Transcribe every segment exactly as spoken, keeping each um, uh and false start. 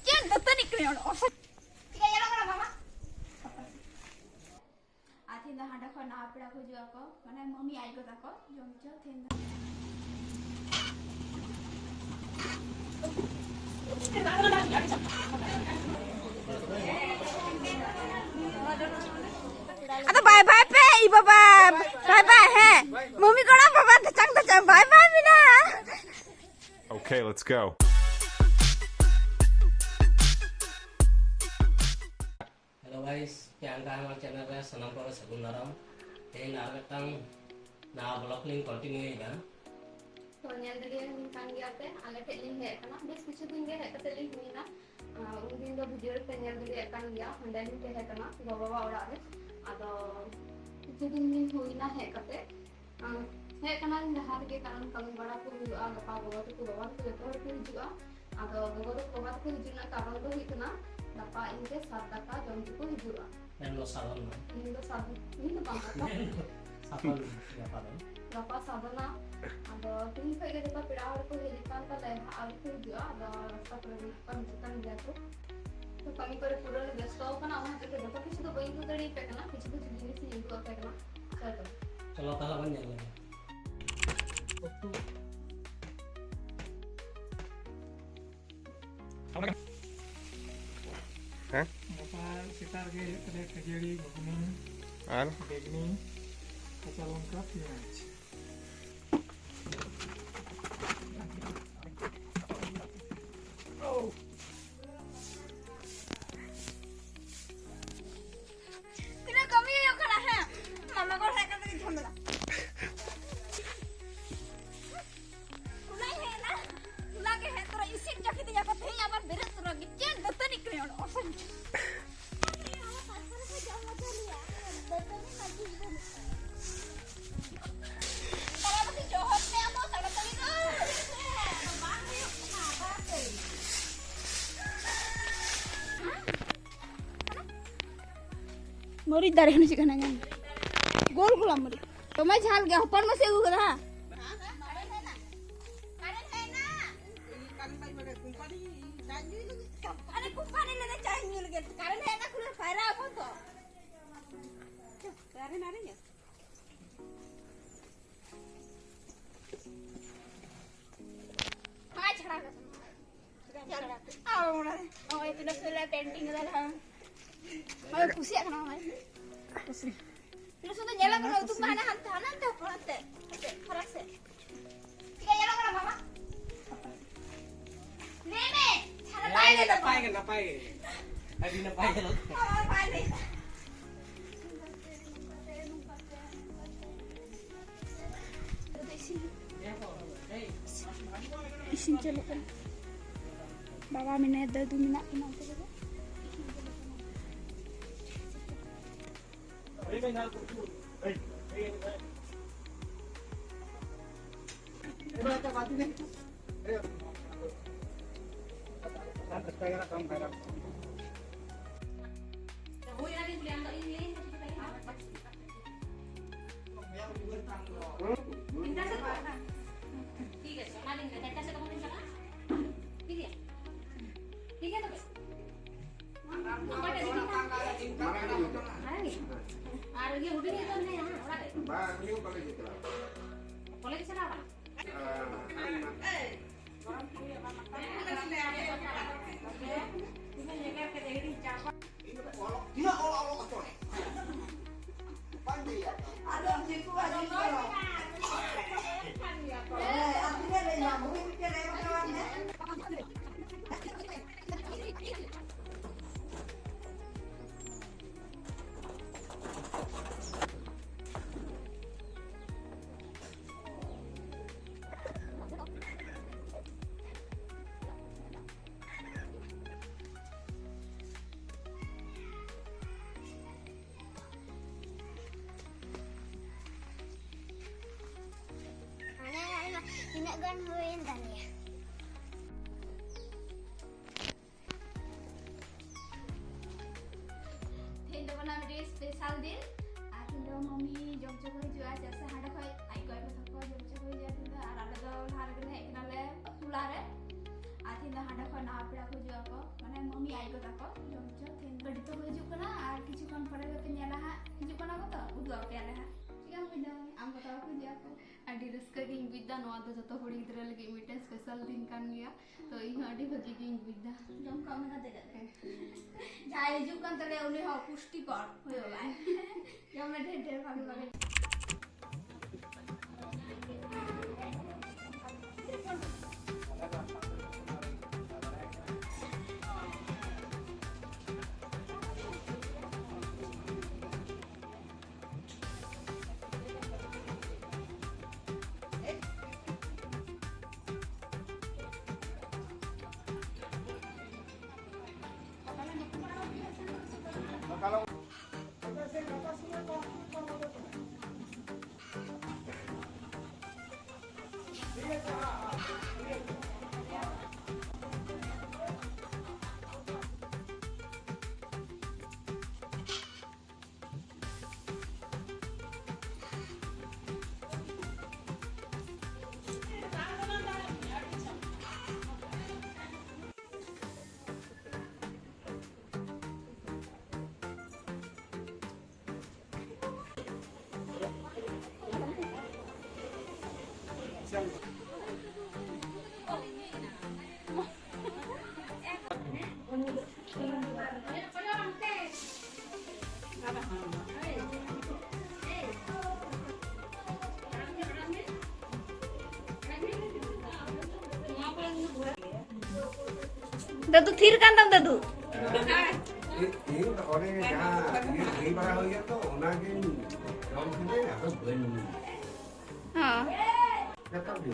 ᱪᱮᱫ ᱫᱟᱹᱛᱟᱹᱱᱤ ᱠᱟᱱᱟᱭ ᱚᱱᱟ ᱚᱥᱚᱡ᱾ ᱪᱤᱠᱟᱹ ᱧᱮᱞᱚᱜ ᱠᱟᱱᱟ ᱢᱟᱢᱟ? ᱟᱨ ᱛᱮᱦᱮᱧ ᱫᱚ ᱦᱟᱸᱰᱮ ᱠᱷᱚᱱ ᱱᱟᱣᱟ ᱯᱮᱲᱟ ᱠᱚ ᱦᱤᱡᱩᱜ ᱟᱠᱚ, ᱢᱟᱱᱮ ᱢᱟᱹᱢᱤ ᱟᱡ ᱜᱚ ᱛᱟᱠᱚ᱾ ᱡᱚᱢ ᱦᱚᱪᱚ ᱛᱮᱦᱮᱧ ᱫᱚ᱾ ᱟᱫᱚ ᱵᱟᱭ ᱵᱟᱭ ᱯᱮ, ᱤ ᱵᱟᱵᱟ, ᱵᱟᱭ ᱵᱟᱭ, ᱦᱮᱸ᱾ ᱢᱟᱹᱢᱤ ᱜᱚᱲᱚ, ᱵᱟᱵᱟ ᱛᱟᱪᱟᱝ ᱛᱟᱪᱟᱝ, ᱵᱟᱭ ᱵᱟᱭ ᱢᱮᱱᱟ᱾ Okay, let's go. Hello guys, Priyanka ᱦᱮᱢᱟᱞ ᱪᱮᱱᱮᱞ ᱨᱮ ᱥᱟᱱᱟᱢ ᱠᱚᱜᱮ ᱥᱟᱹᱜᱩᱱ ᱫᱟᱨᱟᱢ᱾ ᱛᱮᱦᱮᱧ ᱟᱨ ᱢᱤᱫᱴᱟᱝ ᱱᱟᱣᱟ ᱵᱞᱚᱜ ᱞᱤᱧ ᱠᱚᱱᱴᱤᱱᱤᱭᱩ ᱮᱫᱟ᱾ ᱛᱚ, ᱧᱮᱞ ᱫᱟᱲᱮᱭᱟᱜ ᱠᱟᱱ ᱜᱮᱭᱟ ᱯᱮ, ᱟᱞᱮ ᱴᱷᱮᱡ ᱞᱤᱧ ᱦᱮᱡ ᱟᱠᱟᱱᱟ᱾ ᱵᱮᱥ ᱠᱤᱪᱷᱩ ᱫᱤᱱ ᱜᱮ ᱦᱮᱡ ᱠᱟᱛᱮ ᱞᱤᱧ ᱦᱩᱭᱱᱟ᱾ ᱟᱨ ᱩᱱᱫᱤᱱ ᱫᱚ ᱵᱷᱤᱰᱤᱭᱳ ᱨᱮᱯᱮ ᱧᱮᱞ ᱫᱟᱲᱮᱭᱟᱜ ᱠᱟᱱ ᱜᱮᱭᱟ, ᱦᱟᱸᱰᱮ ᱞᱤᱧ ᱛᱟᱦᱮᱸ ᱠᱟᱱᱟ ᱜᱚ ᱵᱟᱵᱟ ᱚᱲᱟᱜ ᱨᱮ᱾ ᱟᱫᱚ ᱠᱤᱪᱷᱩ ᱫᱤᱱ ᱞᱤᱧ ᱦᱩᱭᱱᱟ ᱦᱮᱡ ᱠᱟᱛᱮ᱾ ᱟᱨ ᱦᱮᱡ ᱠᱟᱱᱟᱞᱤᱧ ᱡᱟᱦᱟᱸ ᱨᱮᱜᱮ, ᱠᱟᱨᱚᱱ ᱠᱟᱹᱢᱤ ᱵᱟᱲᱟ ᱠᱚ ᱦᱩᱭᱩᱜᱼᱟ, ᱜᱟᱯᱟ ᱜᱚᱜᱚ ᱛᱟᱠᱚ, ᱵᱟᱵᱟ ᱛᱟᱠᱚ ᱡᱚᱛᱚ ᱦᱚᱲ ᱠᱚ ᱦᱤᱡᱩᱜᱼᱟ᱾ ᱟᱫᱚ ᱜᱚᱜᱚ ᱛᱟᱠᱚ, ᱵᱟᱵᱟ ᱛᱟᱠᱚ ᱦᱤᱡᱩᱜ ᱨᱮᱱᱟᱜ ᱠᱟᱨᱚᱱ ᱫᱚ ᱦᱩᱭᱩᱜ ᱠᱟᱱᱟ, ᱜᱟᱯᱟ ᱤᱧ ᱜᱮ ᱥᱟᱛ ᱫᱟᱠᱟ ᱡᱚᱢ ᱛᱮᱠᱚ ᱦᱤᱡᱩᱜᱼᱟ᱾ ᱢᱮᱱ ᱫᱚ ᱥᱟᱫᱚᱱ ᱢᱮ᱾ ᱤᱧ ᱫᱚ ᱥᱟᱫᱚᱱ, ᱤᱧ ᱫᱚ ᱵᱟᱝ ᱜᱟᱯᱟ᱾ ᱥᱟᱫᱚᱱ ᱜᱟᱯᱟ ᱫᱚ᱾ ᱜᱟᱯᱟ ᱥᱟᱫᱚᱱᱟ᱾ ᱟᱫᱚ ᱛᱤᱦᱤᱧ ᱠᱷᱚᱡ ᱜᱮ ᱡᱚᱛᱚ ᱯᱮᱲᱟ ᱦᱚᱲ ᱠᱚ ᱦᱮᱡ ᱟᱠᱟᱱ ᱛᱟᱞᱮᱭᱟ, ᱟᱹᱣᱨᱤ ᱠᱚ ᱦᱤᱡᱩᱜᱼᱟ᱾ ᱟᱫᱚ ᱨᱟᱥᱛᱟ ᱠᱚᱨᱮ ᱢᱮᱱᱟᱜ ᱠᱚᱣᱟ, ᱦᱤᱡᱩᱜ ᱠᱟᱱ ᱜᱮᱭᱟ ᱠᱚ᱾ ᱛᱚ ᱠᱟᱹᱢᱤ ᱠᱚᱨᱮ ᱯᱩᱨᱟᱹ ᱞᱮ ᱵᱮᱥᱛᱚ ᱟᱠᱟᱱᱟ, ᱚᱱᱟ ᱦᱚᱛᱮᱡ ᱛᱮ ᱡᱚᱛᱚ ᱠᱤᱪᱷᱩ ᱫᱚ ᱵᱟᱹᱧ ᱩᱫᱩᱜ ᱫᱟᱲᱮᱭᱟᱯᱮ ᱠᱟᱱᱟ, ᱠᱤᱪᱷᱩ ᱠᱤᱪᱷᱩ ᱡᱤᱱᱤᱥ ᱤᱧ ᱩᱫᱩᱜ ᱟᱯᱮ ᱠᱟᱱᱟ᱾ ᱪᱚᱞᱚ ᱛᱚ᱾ ᱪᱚᱞᱚ ᱛᱟᱦᱞᱮ ᱵᱚᱱ ᱧᱮᱞ ᱞᱮᱜᱮ᱾ ᱦᱮᱸ? ᱜᱟᱯᱟ ᱥᱮᱛᱟᱜ ᱨᱮᱜᱮ ᱦᱩᱭᱩᱜ ᱛᱟᱞᱮᱭᱟ ᱠᱷᱟᱹᱡᱟᱹᱲᱤ, ᱜᱷᱩᱜᱽᱱᱤ, ᱟᱨ? ᱵᱮᱜᱽᱱᱤ, ᱠᱟᱸᱪᱟ ᱞᱚᱝᱠᱟ, ᱯᱮᱸᱭᱟᱡᱽ᱾ ᱛᱤᱱᱟᱹᱜ ᱠᱟᱹᱢᱤ ᱦᱩᱭᱩᱜ ᱠᱟᱱᱟ, ᱦᱮᱸ? ᱢᱟᱢᱟ ᱜᱚᱲ ᱦᱮᱡ ᱠᱟᱛᱮ ᱜᱮ ᱡᱷᱟᱢᱮᱞᱟ᱾ ᱦᱚᱞᱟᱭ ᱦᱮᱡ ᱮᱱᱟ, ᱦᱚᱞᱟ ᱜᱮ ᱦᱮᱡ ᱛᱚᱨᱟ ᱤᱥᱤᱱ ᱦᱚᱪᱚ ᱠᱤᱫᱤᱧᱟ ᱠᱚ, ᱛᱮᱦᱮᱧ ᱟᱵᱟᱨ ᱵᱮᱨᱮᱫ ᱛᱚᱨᱟ ᱜᱮ ᱪᱮᱫ ᱫᱟᱹᱛᱟᱹᱱᱤ ᱠᱟᱱᱟᱭ ᱚᱱᱟ ᱚᱥᱚᱡ᱾ ᱛᱟᱲᱟᱢᱟᱛᱤ ᱡᱚᱦᱚᱨ ᱢᱮ ᱟᱢ ᱫᱚ ᱛᱟᱲᱟᱛᱟᱲᱤ ᱫᱚ᱾ ᱵᱟᱝ ᱦᱩᱭᱩᱜ ᱠᱟᱱᱟ, ᱛᱟᱲᱟᱛᱟᱲᱤ᱾ ᱢᱟᱹᱨᱤᱪ ᱫᱟᱨᱮ ᱠᱷᱚᱱ ᱪᱮᱫ ᱠᱟᱱᱟ ᱧᱟᱢ? ᱜᱳᱞ ᱜᱳᱞᱟᱢ ᱢᱟᱹᱨᱤᱪ᱾ ᱫᱚᱢᱮ ᱡᱷᱟᱞ ᱜᱮᱭᱟ, ᱦᱚᱯᱚᱱ ᱢᱟᱹᱥᱤ ᱟᱹᱜᱩ ᱠᱟᱫᱟ, ᱦᱮᱸ? ᱠᱟᱨᱮᱱᱴ ᱦᱮᱡ ᱮᱱᱟ? ᱠᱟᱨᱮᱱᱴ ᱦᱮᱡ ᱮᱱᱟ? ᱠᱟᱨᱮᱱᱴ ᱦᱮᱡ ᱮᱱᱟ, ᱠᱷᱩᱞᱟᱹ ᱯᱟᱭᱨᱟ ᱟᱵᱚᱱ ᱛᱚ᱾ ᱠᱟᱨᱮᱱᱴ ᱟᱹᱣᱨᱤ ᱦᱤᱡᱩᱜ᱾ ᱦᱳᱭ, ᱪᱷᱟᱲᱟᱣ ᱠᱟᱛᱮ᱾ ᱟᱨ ᱚᱱᱟ, ᱱᱚᱜᱼᱚᱭ ᱛᱤᱱᱟᱹᱜ ᱥᱩᱨ ᱨᱮ ᱯᱮᱱᱴᱤᱝ ᱠᱟᱫᱟ ᱞᱮ᱾ ᱦᱳᱭ, ᱠᱩᱥᱤᱭᱟᱜ ᱠᱟᱱᱟ, ᱦᱳᱭ᱾ ᱠᱩᱥᱤ᱾ ᱛᱤᱱᱟᱹᱜ ᱥᱩᱨ ᱫᱚ ᱧᱮᱞᱚᱜ ᱠᱟᱱᱟ, ᱩᱛᱩ ᱠᱚ ᱦᱟᱱᱟ ᱦᱟᱱᱛᱮ, ᱦᱟᱱᱟ ᱦᱟᱱᱛᱮ, ᱦᱚᱯᱚᱱ ᱦᱟᱱᱛᱮ᱾ ᱦᱟᱱᱛᱮ, ᱯᱷᱟᱨᱟᱠ ᱥᱮᱫ᱾ ᱪᱮᱫ ᱞᱮᱠᱟ ᱧᱮᱞᱚᱜ ᱠᱟᱱᱟ, ᱢᱟᱢᱟ? ᱞᱟᱹᱭ ᱢᱮ, ᱪᱷᱟᱲᱟ ᱵᱟᱭ ᱦᱮᱸ, ᱧᱮᱞᱚᱜ ᱱᱟᱯᱟᱭ ᱠᱟᱱᱟ᱾ ᱜᱮ, ᱱᱟᱯᱟᱭ ᱜᱮ᱾ ᱟᱹᱰᱤ ᱱᱟᱯᱟᱭ ᱧᱮᱞᱚᱜ ᱠᱟᱱᱟ᱾ ᱢᱟᱢᱟ ᱵᱟᱭ ᱞᱟᱹᱭ ᱫᱟ᱾ ᱤᱥᱤᱱ ᱪᱟᱹᱞᱩᱜ ᱠᱟᱱᱟ᱾ ᱵᱟᱵᱟ ᱢᱮᱱᱟᱭᱟ, ᱫᱟᱫᱩ ᱢᱮᱱᱟᱜ ᱠᱤᱱᱟ ᱚᱱᱛᱮ ᱨᱮᱜᱮ᱾ ᱴᱷᱤᱠ ᱟᱪᱷᱮ, ᱚᱱᱟ ᱫᱤᱱ ᱨᱮ ᱪᱟᱨᱴᱟ ᱥᱮᱫ ᱛᱚᱠᱷᱚᱱ ᱵᱤᱱ ᱪᱟᱞᱟᱜᱼᱟ᱾ ᱴᱷᱤᱠ ᱜᱮᱭᱟ? ᱴᱷᱤᱠ ᱜᱮᱭᱟ ᱛᱚᱵᱮ? ᱟᱨ ᱤᱭᱟᱹ ᱦᱩᱰᱤᱧ ᱤᱡ ᱫᱚ ᱢᱮᱱᱟᱭᱟ ᱚᱲᱟᱜ ᱨᱮ? ᱵᱟᱝ, ᱩᱱᱤ ᱦᱚᱸ ᱠᱚᱞᱮᱡᱽ ᱮ ᱪᱟᱞᱟᱣ ᱠᱟᱱᱟ᱾ ᱠᱚᱞᱮᱡᱽ ᱮ ᱪᱟᱞᱟᱣ ᱠᱟᱱᱟ? ᱦᱮᱸ᱾ ᱤᱧ ᱫᱚ ᱚᱞᱚᱜ, ᱛᱤᱱᱟᱹᱜ ᱚᱞᱚᱜ, ᱚᱞᱚᱜ ᱦᱚᱪᱚ ᱨᱮ᱾ ᱵᱟᱝ ᱞᱟᱹᱭᱟ᱾ ᱟᱫᱚ ᱫᱤᱠᱩᱣᱟᱜ ᱡᱤᱱᱤᱥ ᱫᱚ᱾ ᱦᱮᱸ, ᱟᱨ ᱛᱤᱱᱟᱹᱜ ᱞᱟᱹᱭ ᱢᱟ, ᱵᱩᱜᱤ ᱢᱤᱫᱴᱮᱱ ᱞᱟᱹᱭ ᱢᱮ᱾ ᱦᱟᱱᱮ ᱟᱭᱢᱟ ᱛᱤᱱᱟᱹᱜ ᱜᱟᱱ ᱦᱩᱭᱮᱱ ᱛᱟᱞᱮᱭᱟ᱾ ᱛᱮᱦᱮᱧ ᱫᱚ ᱠᱟᱱᱟ ᱢᱤᱫᱴᱤᱡ special ᱫᱤᱱ᱾ ᱟᱨ ᱛᱮᱦᱮᱧ ᱫᱚ ᱢᱟᱢᱤ ᱡᱚᱢ ᱦᱚᱪᱚ ᱠᱚ ᱦᱤᱡᱩᱜᱼᱟ, ᱪᱮᱫᱟᱜ ᱥᱮ ᱦᱟᱸᱰᱮ ᱠᱷᱚᱡ ᱟᱡ ᱠᱚ ᱟᱭᱳ ᱛᱟᱠᱚ ᱡᱚᱢ ᱦᱚᱪᱚ ᱠᱚ ᱦᱤᱡᱩᱜᱼᱟ ᱛᱮᱦᱮᱧ ᱫᱚ᱾ ᱟᱨ ᱟᱞᱮ ᱫᱚ ᱞᱟᱦᱟ ᱨᱮᱜᱮ ᱞᱮ ᱦᱮᱡ ᱠᱟᱱᱟᱞᱮ ᱴᱚᱞᱟ ᱨᱮ᱾ ᱟᱨ ᱛᱮᱦᱮᱧ ᱫᱚ ᱦᱟᱸᱰᱮ ᱠᱷᱚᱡ ᱱᱟᱣᱟ ᱯᱮᱲᱟ ᱠᱚ ᱦᱤᱡᱩᱜ ᱟᱠᱚ, ᱢᱟᱱᱮ ᱢᱟᱢᱤ ᱟᱡ ᱜᱚ ᱛᱟᱠᱚ ᱡᱚᱢ ᱦᱚᱪᱚ᱾ ᱱᱚᱣᱟ ᱫᱚ ᱡᱚᱛᱚ ᱠᱩᱲᱤ ᱜᱤᱫᱽᱨᱟᱹ ᱞᱟᱹᱜᱤᱫ ᱢᱤᱫᱴᱮᱱ special ᱫᱤᱱ ᱠᱟᱱ ᱜᱮᱭᱟ, ᱛᱚ ᱤᱧ ᱦᱚᱸ ᱟᱹᱰᱤ ᱵᱷᱟᱹᱜᱤ ᱜᱤᱧ ᱵᱩᱡᱽ ᱮᱫᱟ᱾ ᱡᱚᱢ ᱠᱟᱜ ᱢᱮ ᱠᱟᱛᱮ ᱠᱟᱛᱮ᱾ ᱡᱟᱦᱟᱸᱭ ᱦᱤᱡᱩᱜ ᱠᱟᱱ ᱛᱟᱞᱮᱭᱟ ᱩᱱᱤ ᱦᱚᱸ ᱯᱩᱥᱴᱤᱠᱚᱨ ᱦᱩᱭᱩᱜᱼᱟᱭ᱾ ᱡᱚᱢ ᱢᱮ ᱰᱷᱮᱨ ᱰᱷᱮᱨ, ᱵᱷᱟᱜᱮ ᱵᱷᱟᱜᱮ᱾ ᱫᱟᱫᱩ ᱛᱷᱤᱨ ᱠᱟᱱ ᱛᱟᱢ ᱫᱟᱫᱩ᱾ ᱤᱧ ᱫᱚ ᱚᱱᱮ ᱡᱟᱦᱟᱸ ᱤᱭᱟᱹ ᱞᱟᱹᱭ ᱵᱟᱲᱟ ᱦᱩᱭ ᱠᱟᱱ ᱛᱚ, ᱚᱱᱟᱜᱤᱧ ᱡᱚᱢ ᱠᱮᱫᱟᱹᱧ, ᱟᱫᱚ ᱵᱟᱹᱧ ᱧᱩᱭᱟ᱾ ᱦᱚᱸ᱾ ᱡᱚᱛᱚ ᱜᱮ᱾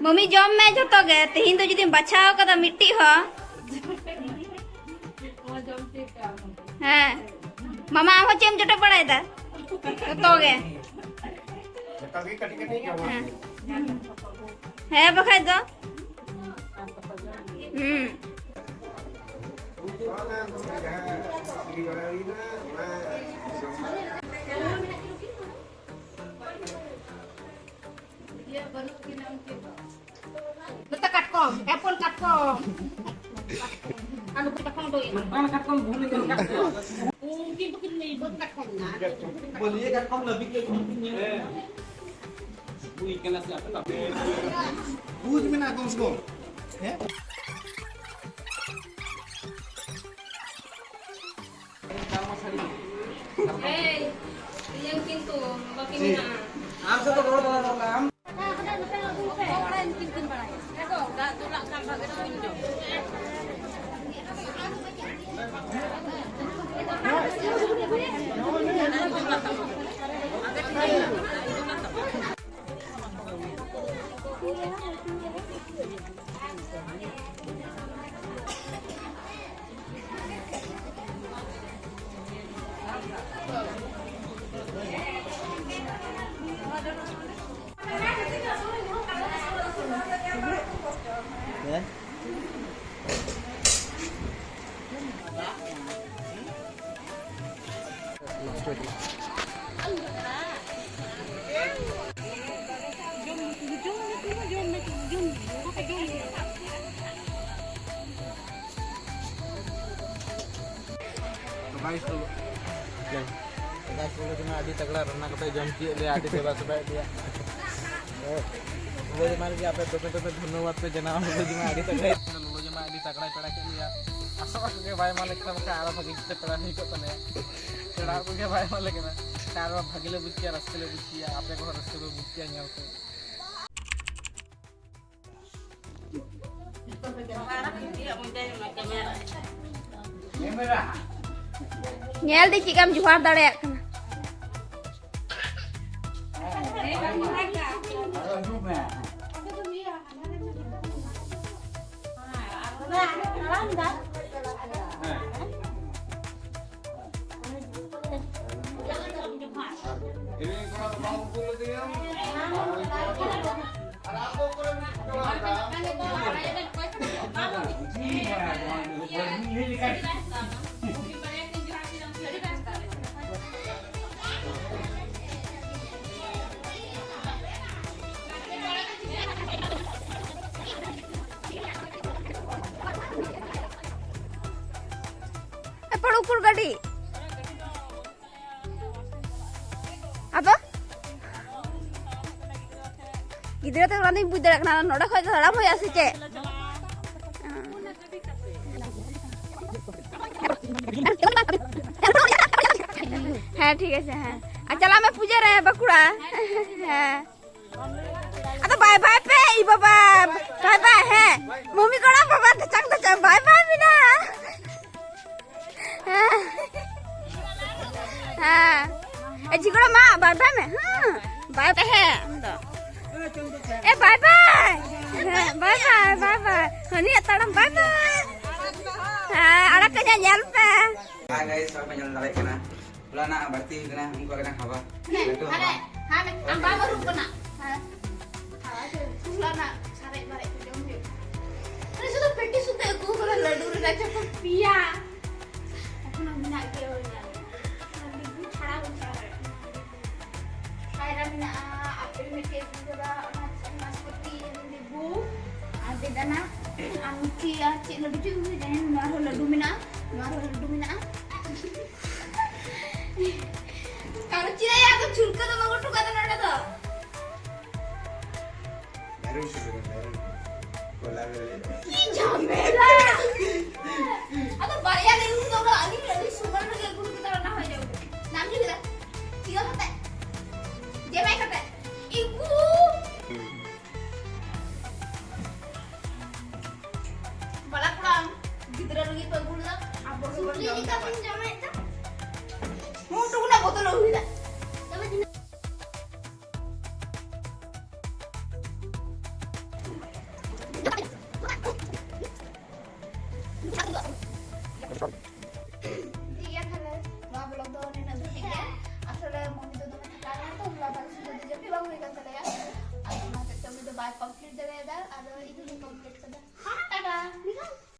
ᱢᱟᱢᱤ ᱡᱚᱢ ᱢᱮ ᱡᱚᱛᱚ ᱜᱮ, ᱛᱮᱦᱮᱧ ᱫᱚ ᱡᱩᱫᱤᱢ ᱵᱟᱪᱷᱟᱣ ᱠᱟᱫᱟ ᱢᱤᱫᱴᱤᱡ ᱦᱚᱸ᱾ ᱦᱮᱸ᱾ ᱢᱟᱢᱟ ᱟᱢ ᱦᱚᱸ ᱪᱮᱫ ᱮᱢ ᱡᱚᱴᱮᱫ ᱵᱟᱲᱟᱭᱮᱫᱟ? ᱡᱚᱛᱚ ᱜᱮ᱾ ᱡᱚᱛᱚ ᱜᱮ ᱠᱟᱹᱴᱤᱡ ᱠᱟᱹᱴᱤᱡ ᱡᱚᱢᱟ᱾ ᱦᱮᱸ᱾ ᱦᱮᱸ ᱵᱟᱠᱷᱟᱡ ᱫᱚ᱾ ᱦᱩᱸ᱾ ᱱᱚᱛᱮ ᱠᱟᱴᱠᱚᱢ, apple ᱠᱟᱴᱠᱚᱢ᱾ ᱟᱨ ᱱᱩᱠᱩ ᱠᱟᱴᱠᱚᱢ ᱫᱚ ᱤᱭᱟᱹ᱾ ᱱᱚᱝᱠᱟᱱ ᱠᱟᱴᱠᱚᱢ ᱵᱷᱩᱞ ᱧᱮᱞ ᱠᱟᱜ ᱠᱚᱣᱟ᱾ ᱩᱱᱠᱤᱱ ᱫᱚᱠᱤᱱ ᱞᱟᱹᱭ ᱵᱟᱹᱫᱽ ᱠᱟᱴᱠᱚᱢ ᱢᱮᱱᱟᱜᱼᱟ᱾ ᱵᱚᱞᱤᱭᱮ ᱠᱟᱴᱠᱚᱢ ᱞᱟᱹᱵᱤᱫ ᱞᱟᱹᱵᱤᱫ ᱠᱤᱱ ᱧᱮᱞ ᱠᱟᱜ ᱠᱚᱣᱟ᱾ ᱦᱩᱭ ᱠᱟᱱᱟ ᱥᱮ ᱟᱯᱮ ᱵᱟᱯᱮ ᱵᱩᱡᱽ ᱢᱮᱱᱟᱜᱼᱟ ᱠᱚᱢ ᱥᱮ ᱠᱚᱢ? ᱦᱮᱸ? ᱮᱭ, ᱤᱭᱟᱹ ᱠᱤᱱᱛᱩ ᱵᱟᱹᱠᱤ ᱢᱮᱱᱟᱜᱼᱟ᱾ ᱟᱢ ᱥᱟᱛᱮ ᱨᱚᱲ ᱵᱟᱲᱟ ᱨᱚᱲ ᱟᱢ᱾ ᱫᱟᱜ ᱫᱩᱞᱟᱜ ᱠᱷᱟᱱ ᱵᱷᱟᱜᱮ ᱴᱷᱤᱠ ᱧᱚᱜ᱾ ᱛᱚ guys, ᱛᱚ guys, ᱞᱚᱞᱚ ᱡᱚᱢᱟᱜ ᱟᱹᱰᱤ ᱛᱟᱜᱲᱟ ᱨᱟᱱᱱᱟ ᱠᱟᱛᱮ ᱡᱚᱢ ᱦᱚᱪᱚᱭᱮᱫ ᱞᱮᱭᱟ, ᱟᱹᱰᱤ ᱥᱮᱵᱟ ᱥᱮᱵᱟᱭᱮᱫ ᱞᱮᱭᱟ᱾ ᱞᱚᱞᱚ ᱡᱚᱢᱟᱜ ᱞᱟᱹᱜᱤᱫ ᱟᱯᱮ ᱫᱚᱢᱮ ᱫᱚᱢᱮ ᱫᱷᱚᱱᱱᱚᱵᱟᱫ ᱯᱮ ᱡᱟᱱᱟᱣᱟ᱾ ᱞᱚᱞᱚ ᱡᱚᱢᱟᱜ ᱟᱹᱰᱤ ᱛᱟᱜᱲᱟ, ᱞᱚᱞᱚ ᱡᱚᱢᱟᱜ ᱟᱹᱰᱤ ᱛᱟᱜᱲᱟᱭ ᱯᱮᱲᱟ ᱠᱮᱫ ᱞᱮᱭᱟ᱾ ᱟᱥᱚᱜ ᱠᱚᱜᱮ ᱵᱟᱭ ᱮᱢᱟ ᱞᱮ ᱠᱷᱟᱱ ᱵᱟᱠᱷᱟᱱ ᱟᱨᱚ ᱵᱷᱟᱜᱤ ᱡᱩᱛ ᱛᱮ ᱯᱮᱲᱟ ᱦᱩᱭ ᱠᱚᱜ ᱛᱟᱞᱮᱭᱟ᱾ ᱯᱮᱲᱟ ᱠᱚᱜᱮ ᱵᱟᱭ ᱮᱢᱟ ᱞᱮ ᱠᱟᱱᱟ, ᱟᱨᱚ ᱵᱷᱟᱜᱤ ᱞᱮ ᱵᱩᱡᱽ ᱠᱮᱭᱟ, ᱨᱟᱹᱥᱠᱟᱹ ᱞᱮ ᱵᱩᱡᱽ ᱠᱮᱭᱟ, ᱟᱯᱮ ᱠᱚᱦᱚᱸ ᱨᱟᱹᱥᱠᱟᱹ ᱯᱮ ᱵᱩᱡᱽ ᱠᱮᱭᱟ ᱧᱮᱞ ᱛᱮ᱾ ᱧᱮᱞ ᱫᱟᱹᱧ ᱪᱮᱫ ᱞᱮᱠᱟᱢ ᱡᱚᱦᱟᱨ ᱫᱟᱲᱮᱭᱟᱜ ᱠᱟᱱᱟ᱾ ᱮᱯᱚᱲ ᱩᱯᱚᱲ ᱜᱟᱹᱰᱤ᱾ ᱟᱫᱚ? ᱜᱤᱫᱽᱨᱟᱹ ᱛᱮ ᱚᱱᱟ ᱫᱚᱧ ᱵᱩᱡᱽ ᱫᱟᱲᱮᱭᱟᱜ ᱠᱟᱱᱟ, ᱱᱚᱰᱮ ᱠᱷᱚᱡ ᱫᱚ ᱛᱟᱲᱟᱢ ᱦᱩᱭᱩᱜᱼᱟ ᱥᱮ ᱪᱮᱫ? ᱦᱮᱸ, ᱴᱷᱤᱠ ᱟᱪᱷᱮ, ᱦᱮᱸ᱾ ᱟᱨ ᱪᱟᱞᱟᱜ ᱢᱮ ᱯᱩᱡᱟᱹ ᱨᱮ ᱵᱟᱸᱠᱩᱲᱟ᱾ ᱦᱮᱸ᱾ ᱟᱫᱚ ᱵᱟᱭ ᱵᱟᱭ ᱯᱮ, ᱤ ᱵᱟᱵᱟ᱾ ᱵᱟᱭ ᱵᱟᱭ, ᱦᱮᱸ᱾ ᱢᱚᱢᱤ ᱠᱚᱲᱟ ᱵᱟᱵᱟ ᱫᱷᱟᱪᱟᱝ ᱫᱷᱟᱪᱟᱝ ᱵᱟᱭ ᱵᱟᱭ ᱢᱮᱱᱟᱜᱼᱟ᱾ ᱦᱮᱸ᱾ ᱦᱮᱸ᱾ ᱮ, ᱡᱷᱤᱜᱲᱟ ᱢᱟ, ᱵᱟᱭ ᱵᱟᱭ ᱢᱮ᱾ ᱦᱮᱸ᱾ ᱵᱟᱭ ᱵᱟᱭ, ᱦᱮᱸ, ᱟᱢ ᱫᱚ᱾ ᱮ, ᱵᱟᱭ ᱵᱟᱭ᱾ ᱦᱮᱸ, ᱵᱟᱭ ᱵᱟᱭ, ᱵᱟᱭ ᱵᱟᱭ᱾ ᱦᱟᱹᱱᱤᱭᱟᱜ ᱛᱟᱲᱟᱢ, ᱵᱟᱭ ᱵᱟᱭ᱾ ᱦᱮᱸ, ᱟᱲᱟᱜ ᱠᱟᱹᱧᱟ, ᱧᱮᱞ ᱯᱮ᱾ ᱦᱟᱭ ᱜᱟᱭᱥ, ᱥᱚᱵ ᱯᱮ ᱧᱮᱞ ᱫᱟᱲᱮᱭᱟᱜ ᱠᱟᱱᱟ᱾ ᱦᱚᱞᱟᱱᱟᱜ ᱵᱟᱹᱲᱛᱤ ᱦᱩᱭ ᱠᱟᱱᱟ, ᱩᱱᱠᱩᱣᱟᱜ ᱠᱟᱱᱟ ᱦᱟᱣᱟ᱾ ᱦᱟᱱᱮ, ᱞᱟᱹᱴᱩ ᱦᱟᱱᱮ, ᱦᱟᱣᱟ᱾ ᱦᱟᱱᱮ, ᱟᱢ ᱵᱟᱢ ᱟᱹᱨᱩᱵ ᱠᱟᱱᱟ᱾ ᱦᱮᱸ᱾ ᱦᱟᱣᱟ ᱪᱮ, ᱦᱚᱞᱟᱱᱟᱜ ᱥᱟᱨᱮᱡ ᱵᱟᱨᱮᱡ ᱠᱚ ᱡᱚᱢ ᱦᱩᱭᱩᱜ ᱠᱟᱱᱟ᱾ ᱩᱱᱤ ᱥᱩᱫᱷᱩ ᱯᱮᱴᱤ ᱥᱩᱫᱷᱟᱹ ᱟᱹᱜᱩ ᱠᱟᱫᱟ, ᱞᱟᱹᱰᱩ ᱨᱮᱱᱟᱜ ᱪᱚᱠᱚ ᱯᱮᱭᱟ᱾ ᱮᱠᱷᱚᱱᱳ ᱢᱮᱱᱟᱜ ᱜᱮᱭᱟ, ᱦᱩᱭ ᱱᱟ᱾ ᱚᱱᱟ ᱞᱤᱵᱩ ᱪᱷᱟᱲᱟ ᱵᱟᱹᱧ ᱪᱟᱵᱟ ᱫᱟᱲᱮᱭᱟᱜ ᱠᱟᱱᱟ᱾ ᱠᱟᱭᱨᱟ ᱢᱮᱱᱟᱜᱼᱟ, ᱟᱯᱮᱞ ᱢᱤᱫᱴᱮᱡ ᱟᱹᱜᱩ ᱠᱟᱫᱟ, ᱚᱱᱟ ᱪᱮᱫ ᱱᱟᱥᱯᱟᱛᱤ, ᱞᱤᱵᱩ, ᱟᱨ ᱵᱮᱫᱟᱱᱟ, ᱟᱨ ᱢᱤᱴᱷᱤ, ᱟᱨ ᱪᱮᱫ ᱞᱟᱹᱰᱩ ᱪᱚᱧ ᱟᱹᱜᱩ ᱠᱟᱫᱟ, ᱱᱚᱣᱟ ᱨᱮᱦᱚᱸ ᱞᱟᱹᱰᱩ ᱢᱮᱱᱟᱜᱼᱟ, ᱱᱚᱣᱟ ᱨᱮᱦᱚᱸ ᱞᱟᱹᱰᱩ ᱢᱮᱱᱟᱜᱼᱟ᱾ ᱠᱟᱨᱚ ᱪᱤᱞᱟᱹᱭᱟ ᱫᱚ ᱪᱷᱩᱞᱠᱟᱹ ᱫᱚ ᱵᱟᱹᱜᱩ ᱦᱚᱴᱚ ᱠᱟᱫᱟ ᱱᱚᱰᱮ ᱫᱚ᱾ ᱫᱟᱨᱩᱱ ᱥᱤᱵᱤᱞᱟ, ᱫᱟᱨᱩᱱ᱾ ᱠᱚᱞᱟ ᱵᱮᱞᱮ᱾ ᱪᱮᱫ ᱡᱷᱟᱢᱮᱞᱟ! ᱟᱫᱚ ᱵᱟᱨᱭᱟ ᱞᱮ ᱟᱹᱜᱩ ᱠᱮᱫᱟ, ᱚᱱᱟ ᱟᱹᱞᱤᱧ ᱟᱹᱰᱤ ᱥᱩᱜᱟᱨ ᱨᱮᱜᱮ ᱟᱹᱜᱩ ᱠᱮᱫᱟ, ᱚᱱᱟ ᱦᱚᱸ ᱡᱚᱢ ᱠᱮᱫᱟ᱾ ᱱᱟᱢ ᱧᱩ ᱠᱮᱫᱟ? ᱪᱤᱠᱟᱹ ᱠᱟᱛᱮ? ᱡᱮᱢᱟᱭ ᱠᱟᱛᱮ? ᱤᱜᱩ! ᱵᱟᱞᱟ ᱠᱚᱲᱟ, ᱜᱤᱫᱽᱨᱟᱹ ᱞᱟᱹᱜᱤᱫ ᱯᱮ ᱟᱹᱜᱩ ᱞᱮᱫᱟ, ᱟᱵᱚ ᱜᱮᱵᱚᱱ ᱥᱩᱠᱨᱤ ᱡᱚᱢ ᱞᱮᱠᱟ ᱪᱟᱵᱟ᱾ ᱵᱚᱱ ᱡᱚᱢᱮᱫ ᱫᱚ᱾ ᱢᱩ ᱴᱩᱠᱩᱱᱟ ᱵᱚᱛᱚᱞ ᱟᱹᱜᱩ ᱠᱮᱫᱟ᱾ ᱛᱚᱵᱮ ᱛᱤᱱᱟᱹᱜ ᱴᱷᱤᱠ ᱜᱮᱭᱟ, ᱛᱟᱦᱞᱮ ᱱᱚᱣᱟ vlog ᱫᱚ ᱱᱤᱱᱟᱹᱜ ᱫᱷᱟᱹᱵᱤᱡ ᱜᱮ᱾ ᱟᱥᱚᱞᱮ ᱢᱚᱢᱤ ᱫᱚ ᱫᱚᱢᱮ ᱛᱷᱟᱠᱟ ᱠᱟᱱᱟ ᱛᱚ, ᱦᱚᱞᱟ ᱵᱟᱝ ᱥᱩᱫᱷᱟᱹ ᱫᱚ ᱡᱟᱹᱯᱤᱫ ᱵᱟᱝ ᱦᱩᱭ ᱠᱟᱱ ᱛᱟᱞᱮᱭᱟ᱾ ᱟᱫᱚ ᱚᱱᱟ ᱦᱚᱛᱮᱡ ᱛᱮ ᱩᱱᱤ ᱫᱚ ᱵᱟᱭ complete ᱫᱟᱲᱮᱭᱟᱫᱟ, ᱟᱫᱚ ᱤᱧ ᱜᱮ complete